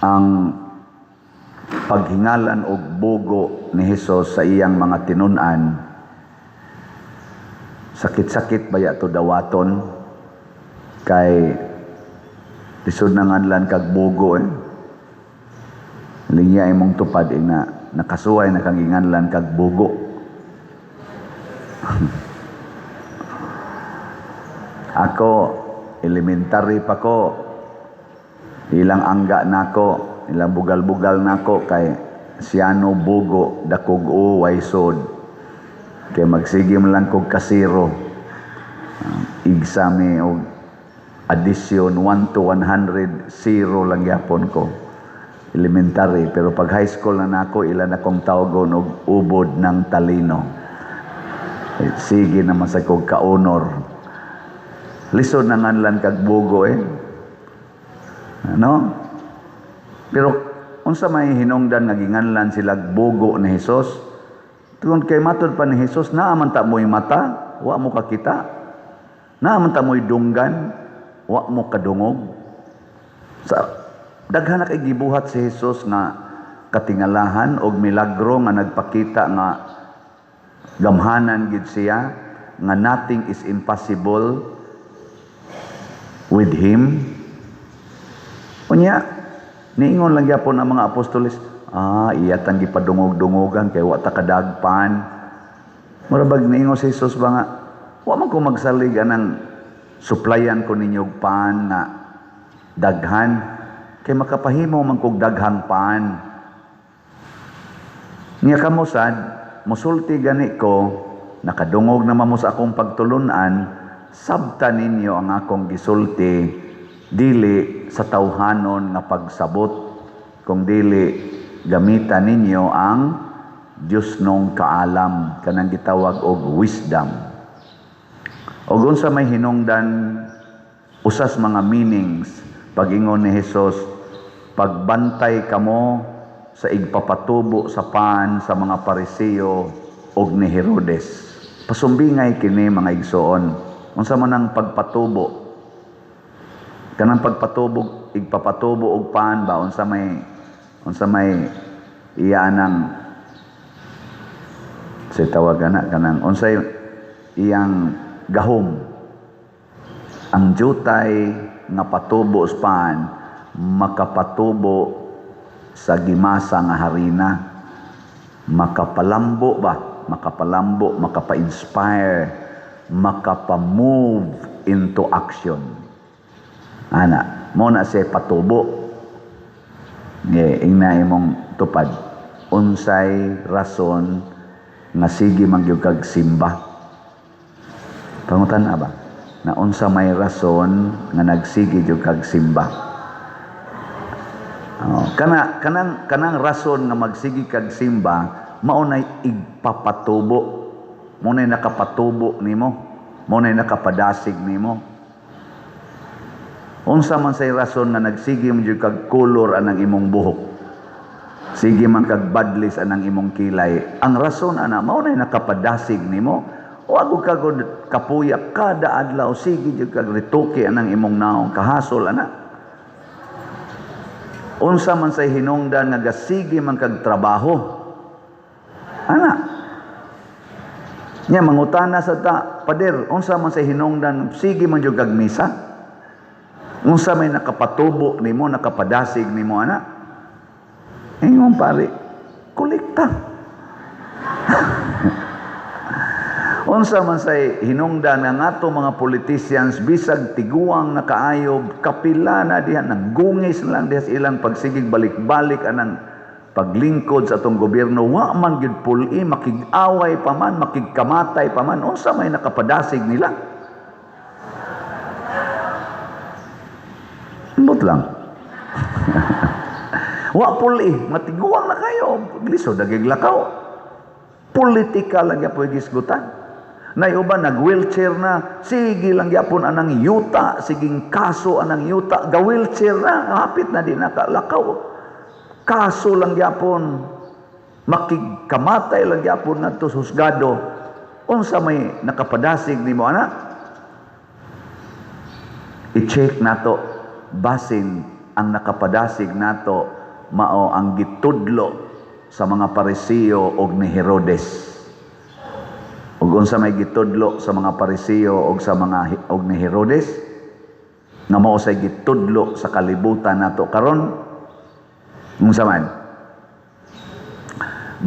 Ang paghingalan og bugo ni Hesus sa iyang mga tinun-an, sakit-sakit baya to dawaton kay lisod na nganlan kag bugo eh. Linya imong tupad ina nakasuway na kang ginganlan kag bugo. Ako, elementary pa ko, ilang angga nako, ilang bugal-bugal nako kay Siano Bugo dakog o waysod. Kay magsige man lang kog kasiro. Igsame og addition 1 to 100, zero lang gyapon ko. Elementary, pero pag high school na nako, ilan akong tawagon og ubod ng talino. Eh, sige naman sa kog ka-honor. Lisod na nganlan kag bugo eh. Ano? Pero unsa may hinungdan nga ginganlan sila bugo ni Hesus? Tungod kay matod pa ni Hesus, naa man ta mo'y mata, wa mo kakita. Naa man ta mo'y dunggan, wa mo kadungog. Sa daghan na kay gibuhat si Hesus nga katingalahan og milagro nga nagpakita nga gamhanan gid siya, nga nothing is impossible with him. Unya, niingon lang gyapon ang mga apostoles, iya tang gipadungog-dungogan kay wa ta kadagpan. Mura bag niingon si Jesus ba nga, wa man ko magsalig anang suplayan ko ninyo og pan nga daghan, kay makapahimo man kog daghang pan. Nya kamo sad, musulti gani ko, nakadungog naman mo sa akong pagtulunan, sabta ninyo ang akong gisulti, dili sa tawhanon nga pagsabot, kung dili gamitan ninyo ang Diyos nong kaalam, kanang gitawag og wisdom. Og unsa may hinungdan usas mga meanings pag-ingon ni Hesus, "Pagbantay kamo sa igpapatubo sa pan sa mga Pariseo og ni Herodes"? Pasumbingay kini, mga igsoon. Unsa man ang pagpatubo? Kanang pagpatubo, igpapatubo og pan ba, unsa may iya anang sa tawag ana, kanang unsay iyang gahom? Ang jutay nga patubo sa pan makapatubo sa gimasa nga harina, makapalambo ba, makapalambo, makapa-inspire, makapa-move into action ana mo na siya patubo. Nge, ingna imong tupad, unsay rason nga sige man gyud kag simba? Pangutan ba na unsa may rason nga nagsige gyud kag simba? Oh, kana kanang kanang rason nga magsige kag simba mao nay igpapatubo, mao nay nakapatubo nimo, mao nay nakapadasig nimo. Unsa man say rason nga nagsige man jud kag color anang imong buhok? Sige man kag badlis anang imong kilay. Ang rason ana mao nay nakapadasig nimo. Wa gud ka gud kapuya kada adlaw, sige jud kag retoke anang imong naong, kahasol ana. Unsa man say hinungdan nga gasige man kag trabaho? Ana. Nya mangutana sa ta, "Pader, unsa man say hinungdan sige man jud kag misa?" Unsa may nakapatubo nimo, nakapadasig nimo ana? Ingon pare, kolekta. Unsa man say hinungdan nga ato mga politicians bisag tiguang nakaayob, kapila na diha nang gungis na lang diha sa ilang pagsigig balik-balik anang paglingkod sa atong gobyerno, wa man gyud puli, makig-away pa man, makigkamatay pa man, unsa may nakapadasig nila? Ambot lang. Wa puli, matiguang na kayo, lisod dagig lakaw. Politika lang gyapon gisgutan. Nay uban nag-wheelchair na, sige lang gyapon anang yuta, siging kaso anang yuta, ga wheelchair na, hapit na di nakalakaw. Kaso lang gyapon, makigkamatay lang gyapon ngadto sa husgado. Unsa may nakapadasig nimo ana? I-check nato basin Ang nakapadasig nato mao ang gitudlo sa mga Pariseo og ni Herodes. Ug unsa may gitudlo sa mga Pariseo og sa mga og ni Herodes? Nga mao say gitudlo sa kalibutan nato karon? Unsa man?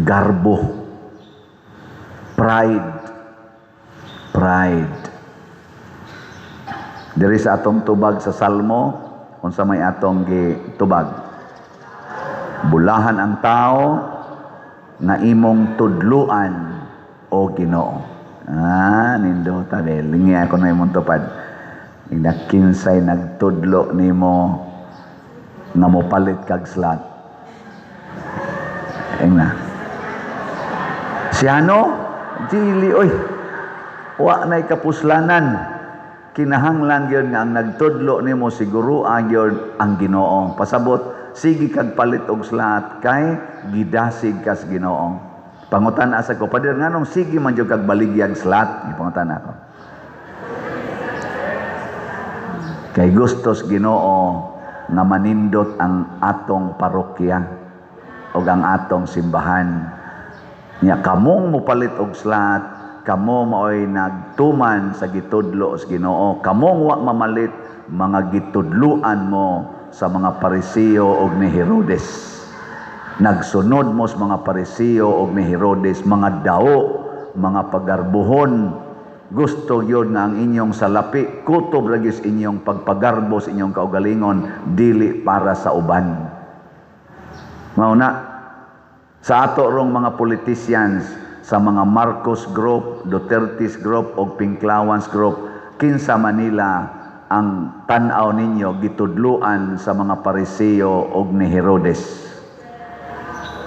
Garbo. Pride. Pride. Diri sa atong tubag sa Salmo, unsa may atong gitubag? Bulahan ang tao nga imong tudluan, o Ginoo. Ah, nindota be. Lingi ako na imong tupad. Ina, kinsay nagtudlo nimo nga mopalit kag slot? Ingna. Siya no? Dili oy. Wa na'y kapuslanan. Kinahanglan gyud nga ang nagtudlo nimo siguro gyud ang Ginoo. Pasabot, sige kag palit og slot kay gidasig kas Ginoo. Pangutan-a sa ko, "Pader, nganong sige man jud kag baligyag slot?" Pangutan ako. Kay gustos Ginoo nga manindot ang atong parokya o ang atong simbahan. Nya kamong mopalit og slot, kamo maoy nagtuman sa gitudlo sa Ginoo. Kamong wa mamalit, mga gitudluan mo sa mga Pariseo og ni Herodes. Nagsunod mo sa mga Pariseo og ni Herodes, mga dao, mga pagarbuhon. Gusto yun nga ang inyong salapi, kutob ra gyud sa inyong pagpagarbo sa inyong kaugalingon, dili para sa uban. Mao na sa ato rong mga politicians, sa mga Marcos Group, Duterte's Group og Pinklawans Group, kinsa Manila ang tan-aw ninyo gitudluan sa mga Pariseo og ni Herodes?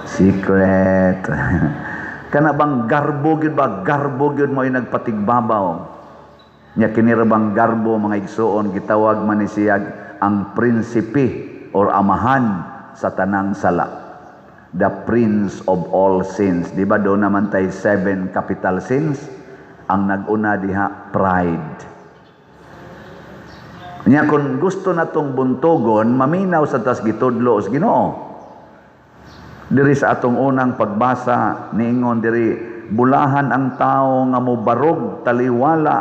Secret. Kana bang garbo gyud ba? Garbo gyud mo nagpatigbabaw. Nya kini ra bang garbo, mga igsuon, gitawag man ni siya ang prinsipe or amahan sa tanang sala. The prince of all sins. Di ba doon naman tay seven capital sins? Ang nag-una diha, pride. Nya kung gusto na tong buntogon, maminaw sa tas gitudlo sa Ginoo. Diri sa atong unang pagbasa, niingon diri, bulahan ang tao nga mobarog taliwala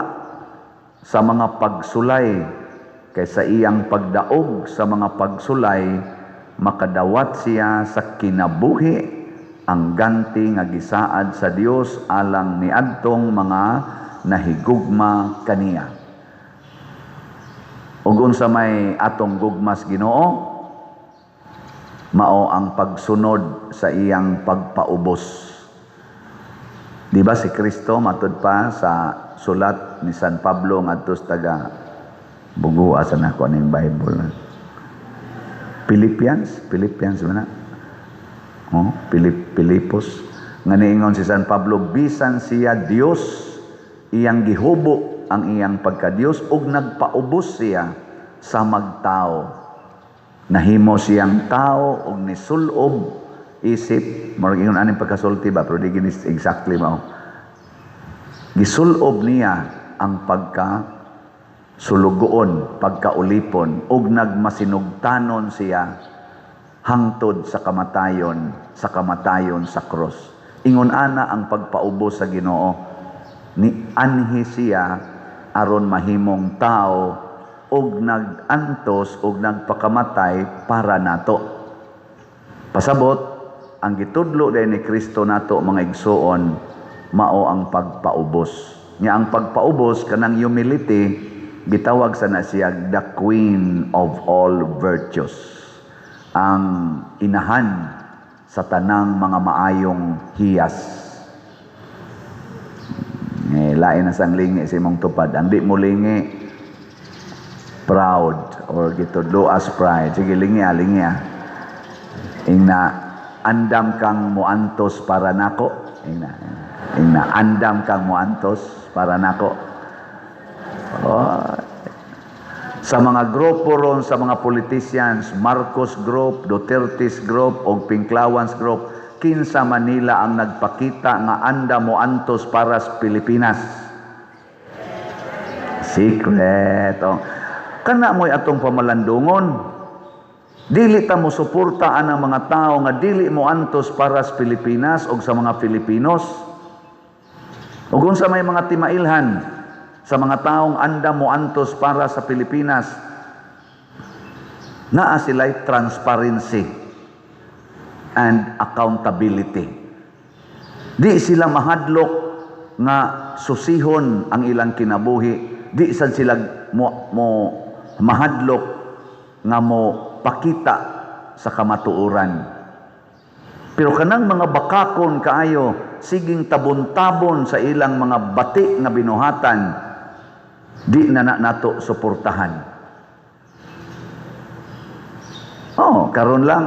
sa mga pagsulay, kay sa iyang pagdaog sa mga pagsulay makadawat siya sa kinabuhi, ang ganti nga gisaad sa Dios alang niadtong mga nahigugma kaniya. Ug unsa may atong gugmas Ginoo? Mao ang pagsunod sa iyang pagpaubos. Di ba si Kristo, matud pa sa sulat ni San Pablo ngadto sa taga Bugua sa nako ning Bible. Philippians, Philippians ba na? Oh, Pilipos. Nga niingon si San Pablo, bisan siya Dios, iyang gihubo ang iyang pagka-Dios ug nagpaubos siya sa magtao. Nahimo siyang tao ug nisulob isip, murag ingon aning pagkasulti ba, pero di gini exactly mao. Gisulob niya ang pagka sulugoon, pagkaulipon, ug nagmasinugtanon siya hangtod sa kamatayon sa cross. Ingon ana ang pagpaubos sa Ginoo, ni anhi siya aron mahimong tao ug nag-antos ug nagpakamatay para nato. Pasabot, ang gitudlo din ni Kristo nato, mga igsuon, mao ang pagpaubos. Nya ang pagpaubos, kanang humility, gitawag sa na siya the queen of all virtues. Ang inahan sa tanang mga maayong hiyas. Eh, lain na sang lingi sa imong tupad. Ang di mo lingi, proud or gitudlo as pride. Sige, lingi ah, lingi ah. Ingna, andam kang muantos para nako. Ingna, ingna, andam kang muantos para nako. Oh. Sa mga grupo ron, sa mga politicians, Marcos Group, Duterte's Group, o Pinklawans Group, kinsa Manila ang nagpakita nga anda mo antos para sa Pilipinas? Secret. Oh. Kana mo'y atong pamalandungon. Dili ta mo suporta anang mga tao nga dili mo antos para sa Pilipinas o sa mga Filipinos. Ug unsa may mga timailhan sa mga taong andam mo antos para sa Pilipinas, naa sila'y transparency and accountability. Di sila mahadlok nga susihon ang ilang kinabuhi. Di sad sila mo mahadlok nga mo pakita sa kamatuoran. Pero kanang mga bakakon kaayo, siging tabon-tabon sa ilang mga bati nga binuhatan, di na na nato suportahan. Oh, karon lang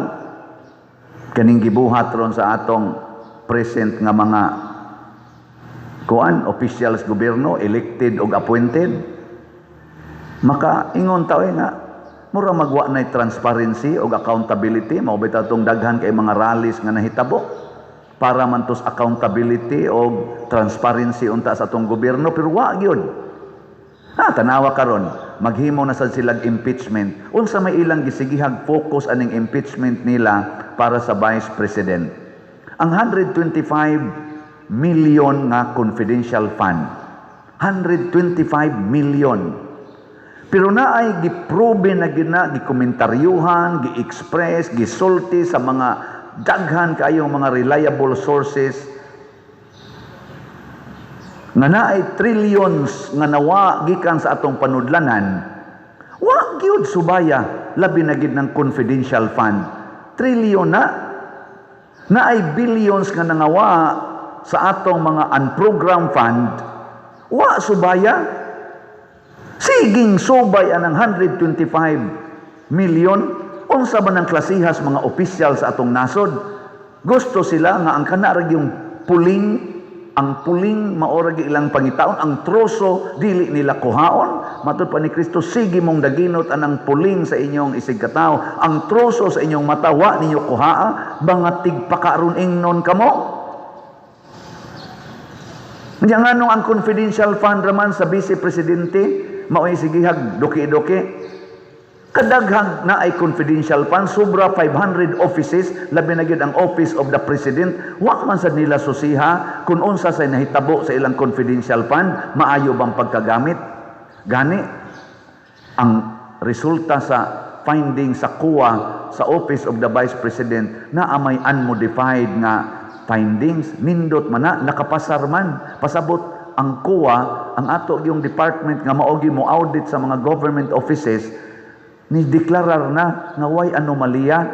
kaning gibuhat ron sa atong present nga mga kuan officials, gobyerno, elected og appointed, maka ingon ta nga mura magwa na transparency og accountability. Mao bitaw tong daghan kay mga rallies nga nahitabo para man tos accountability og transparency unta sa atong gobyerno, pero wa gyud. Ha, tanawa karon, maghimo na sad silag impeachment. Unsa may ilang gisigihag focus aning impeachment nila para sa Vice President? Ang 125 million nga confidential fund. 125 million. Pero naay giprobe na gina, gikomentaryohan, gi-express, gisulti sa mga daghan kaayong mga reliable sources nga naay trillions nga nawa gikan sa atong panudlanan, wa gyud subaya, labi na gid ng confidential fund. Trillion na. Naay billions nga nangawa sa atong mga unprogrammed fund, wa subaya. Siging subay anang 125 million. Unsa ba ng klasihas mga opisyal sa atong nasod? Gusto sila nga ang kana ra yung puling, ang puling mao ra gyud ilang pangitaon, ang troso dili nila kuhaon. Matud pa ni Kristo, sige mong daginot anang puling sa inyong isig katawo, ang troso sa inyong mata wa ninyo kuhaa, mga tigpakaron ingnon kamo. Nya nganong ang confidential fund raman sa Vice Presidente mao'y sigihag duki-duki? Kadaghang na ay confidential fund, sobra 500 offices, labi na gyud ang Office of the President, wa man sad nila susiha kung unsa sa nahitabo sa ilang confidential fund, maayo bang pagkagamit. Gani ang resulta sa finding sa COA sa Office of the Vice President na amay unmodified nga findings, nindot man na, nakapasar man. Pasabot ang COA, ang ato yung department nga mao gyud mo audit sa mga government offices, ni deklarar na nga way anomalya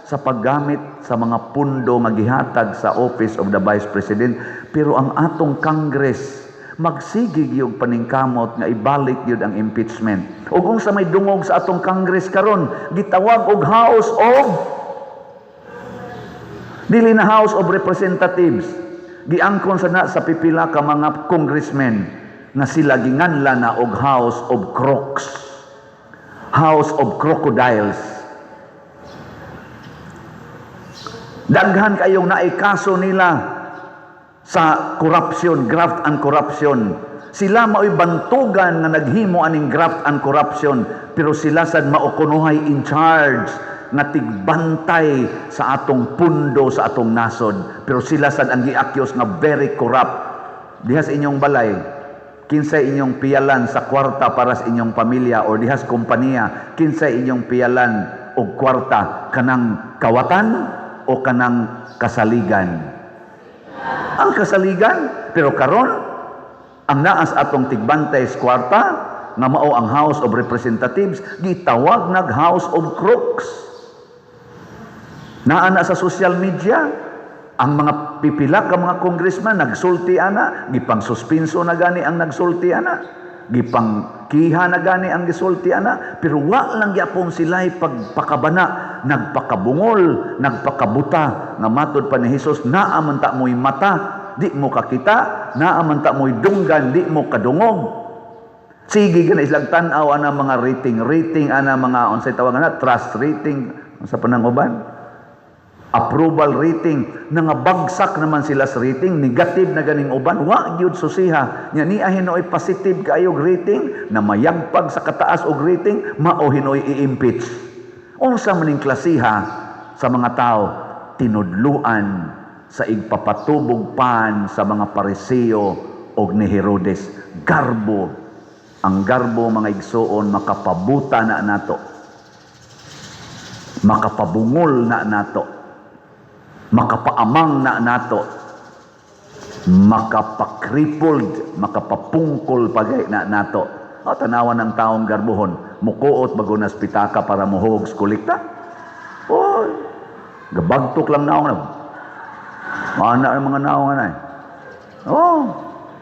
sa paggamit sa mga pundo nga gihatag sa Office of the Vice President. Pero ang atong Congress magsige gyud paningkamot nga ibalik gyud ang impeachment. Ug unsa may dungog sa atong Congress karon? Gitawag og House of, dili na House of Representatives, giangkon sa na sa pipila ka mga congressmen nga sila ginganla na og House of Crocs, House of Crocodiles. Daghan kayong naikaso nila sa corruption, graft and corruption. Sila mao'y bantugan nga naghimo aning graft and corruption, pero sila sad mao kunohay in charge nga tigbantay sa atong pundo sa atong nasod. Pero sila sad ang gi-accuse nga very corrupt. Diha sa inyong balay, kinsay inyong piyalan sa kwarta para sa inyong pamilya, or dihas kompanya, kinsay inyong piyalan og kwarta, kanang kawatan o kanang kasaligan? Ang kasaligan. Pero karon ang naas atong tigbantay sa kwarta nga mao ang House of Representatives, gitawag nag House of Crooks. Naa na sa social media ang mga pipila ka mga congressman nagsulti ana, gipang suspinso na gani ang nagsulti ana, gipang kiha na gani ang gisulti ana, pero wa lang gyapon sila'y pagpakabana, nagpakabungol, nagpakabuta, nga matod pa ni Hesus, naa man ta mo'y mata, di mo kakita, naa man ta mo'y dunggan, di mo kadungog. Sige gani silang tan-aw ana mga rating, rating ana mga unsay tawag ana, trust rating, unsa pa nang uban? Approval rating, nangabagsak naman sila sa rating, negative na ganing uban, wa gyud susiha. Nya niya hinoy positive kaayo rating, na mayagpag sa kataas og rating, mao hinoy i-impeach. Unsa maning klasiha sa mga tao tinudluan sa igpapatubog pan sa mga Pariseo og ni Herodes? Garbo. Ang garbo, mga igsuon, makapabuta na nato, makapabungol na nato, makapaamang na nato, makapakrippled, makapapungkol pagay na nato. O, tanawan ng taong garbuhon, mukuot bago nas pitaka para muhog kolekta. Oh, gabagtok lang naong na. Ana ang mga naong anay. Oh,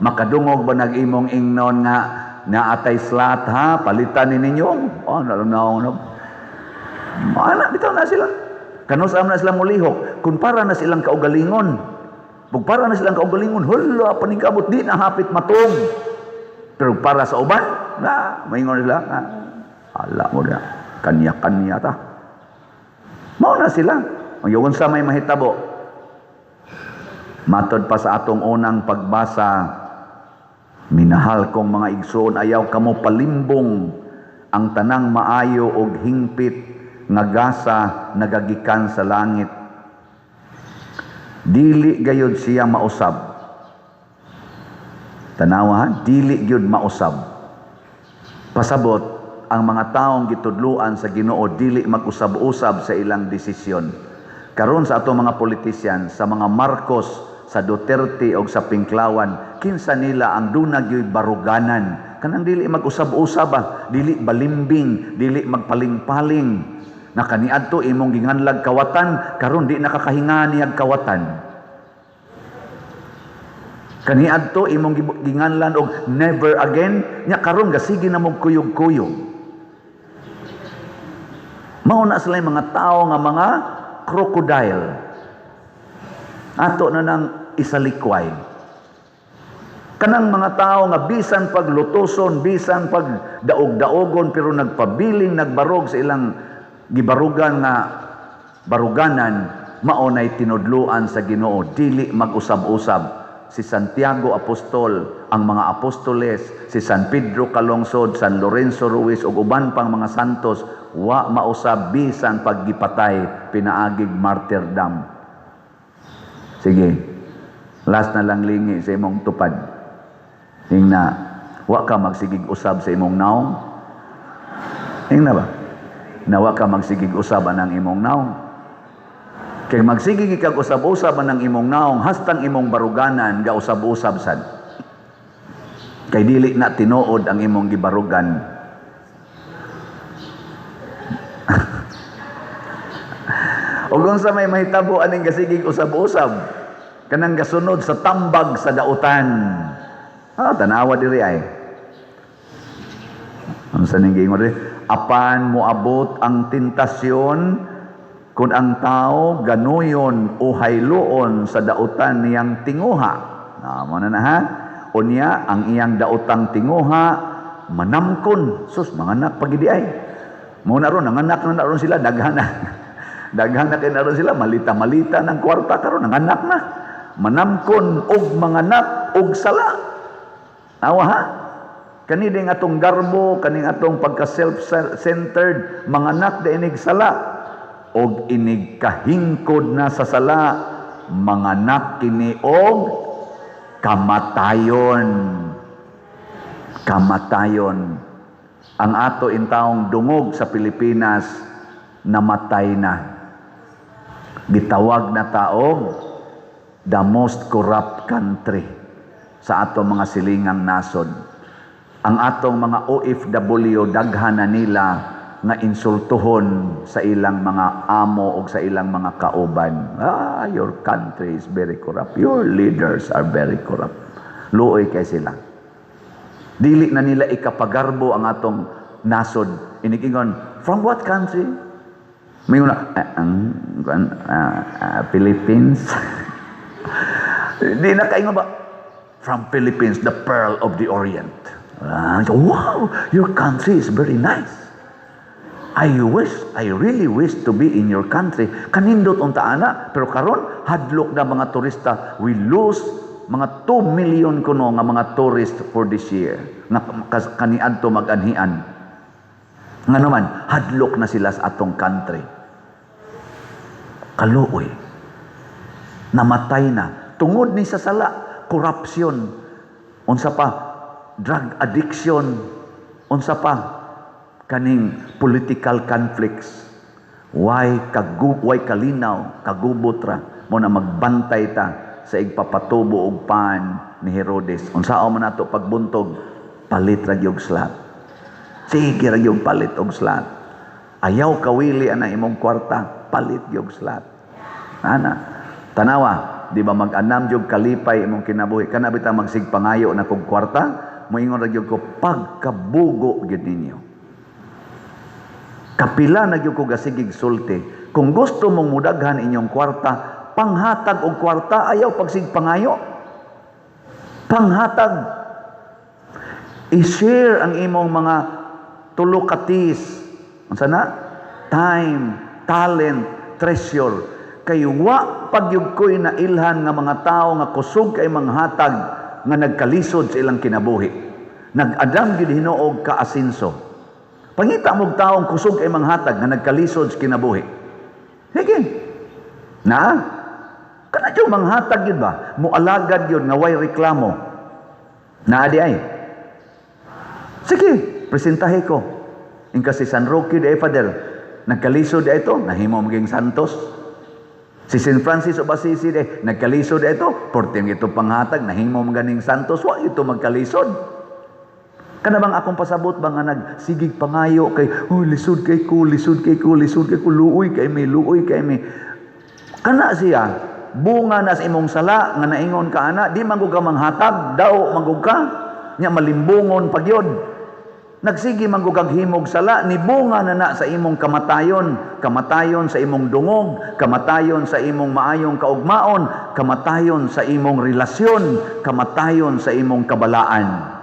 makadungog ba nag-imong ingnon nga naatay slot ha, palitan ni ninyo. Oh, na lang naong na. Ana, bitaw na sila. Kanus-a na sila mulihok, kung para na silang kaugalingon. Kung para na silang kaugalingon, hala, paningkamot, di na hapit matong. Pero para sa uban, na, maingon sila, ah, ala mo na, kanya-kanya ta. Mao na sila. Ang yun sa may mahitabo. Matod pa sa atong unang pagbasa, minahal kong mga igsoon, ayaw kamo palimbong ang tanang maayo og hingpit nga gasa nagagikan sa langit. Dili gayud siya mausab. Tanawa ha, dili gyud mausab. Pasabot, ang mga taong gitudluan sa Ginoo dili mag-usab-usab sa ilang desisyon. Karon sa atong mga politician, sa mga Marcos, sa Duterte o sa Pinklawan, kinsa nila ang duna gyud baruganan? Kanang dili mag-usab-usab ba, dili balimbing, dili magpaling-paling. Na kaniadto imong ginganlag kawatan, karon di nakakahinga niyag kawatan. Kaniadto imong ginganlan og never again, nya karon gasige na mong kuyog-kuyog. Mao na sila yung mga tao nga mga crocodile. Ato na nang isalikway. Kanang mga tao nga bisan pag lutuson, bisan pag daog-daogon, pero nagpabiling nagbarog sa ilang gibarugan nga baruganan, mao nay tinudluan sa Ginoo, dili mag-usab-usab. Si Santiago Apostol, ang mga apostoles, si San Pedro Calungsod, San Lorenzo Ruiz ug uban pang mga santos, wa mausab bisan paggipatay pinaagig martyrdom. Sige. Last na lang lingi sa imong tupad. Ingna, wa ka magsigig usab sa imong naong. Ingna ba? Na wa ka magsigig usab anang imong naong. Kay magsigig ikag usab-usab anang imong naong, hastang imong baruganan ga usab-usab sad. Kay dili na tinuod ang imong gibarugan. Ug unsa may mahitabo aning gasigig usab-usab? Kanang gasunod sa tambag sa dautan. Ah, tanawa diri ay. Unsa ning giingon diri? Apan moabot ang tentasyon kung ang tao ganuyon o hayloon sa dautan niyang tinguha. Na, mo na na ha. Unya ang iyang daotang tinguha manamkon. Sus, mga anak pagidi ay. Mo na ron, nanganak na na ron sila, daghan na. Daghan na kay na ron sila, malita-malita ng kwarta karon, nanganak na. Manamkon og manganak og sala. Awa ha? Kani ding atong garbo, kaning atong pagka self-centered, manganak da inig sala og inig kahingkod na sa sala, manganak kini og kamatayon. Kamatayon. Ang ato intawong dungog sa Pilipinas, namatay na. Gitawag na taog the most corrupt country sa atong mga silingang nasod. Ang atong mga OFW, daghan na nila nga insultuhon sa ilang mga amo o sa ilang mga kauban. "Ah, your country is very corrupt. Your leaders are very corrupt." Luoy kay sila. Dili na nila ikapagarbo ang atong nasod. Inigingon, "From what country?" May una, "Ah, ang Philippines." Di na kaingon ba? "From Philippines, the pearl of the Orient." "Ah, wow, your country is very nice. I wish, I really wish to be in your country." Kanindot unta ana, pero karon hadlok na mga turista. We lose mga 2 million kuno nga mga tourist for this year nga kaniadto maganhian. Nga naman, hadlok na sila sa atong country. Kaluoy. Namatay na. Tungod ni sa sala, corruption. Unsa pa, drug addiction. Unsa pa, kaning political conflicts. Way kalinaw, kagubot ra mo na magbantay ta sa igpapatubo og pan ni Herodes. Unsaon man nato pagbuntog, palit ra gyud slot. Sige ra gyud palit og slot. Ayaw kawili ana imong kwarta, palit gyud slot. Ana, tanawa, di ba mag-anam jud kalipay imong kinabuhi? Kana bitaw magsigpangayo na kog kwarta, moingon ra gyud ko pagkabugo gyud ninyo. Kapila na gyud ko gasigig sulti. Kung gusto mong mudaghan inyong kwarta, panghatag og kwarta, ayaw pagsigpangayo. Panghatag. I-share ang imong mga tulo ka T's. Unsa na? Time, talent, treasure. Kay wa pagyud ko'y nailhan nga mga tao nga kusog kay manghatag nga nagkalisod sa ilang kinabuhi. Nag-adam gyud hinuog ka-asinso. Pangita mo'g taong kusog kay manghatag nga nagkalisod sa kinabuhi. Sige. Na? Kana jud manghatag yun ba? Mualagad yun nga way reklamo. Naa di ay. Sige, presentahe ko. Ingka si San Roque de Father, nagkalisod di ito, nahimo maging santos. Si San Francis of Assisi de, nagkalisod di ito, porting ito panghatag, nahimo maganing santos, wa ito magkalisod. Kana bang akong pasabot ba nga nagsigig pangayo kay, "Oh, lisod kay ko, lisod kay ko, lisod kay ko, luoy kay mi, luoy kay mi." Kana siya, bunga na sa imong sala nga naingon ka ana, di man ka manghatag, daw man ka, nya malimbungon pagyod. Nagsige man kag himog sala, ni bunga na na sa imong kamatayon, kamatayon sa imong dungog, kamatayon sa imong maayong kaugmaon, kamatayon sa imong relasyon, kamatayon sa imong kabalaan.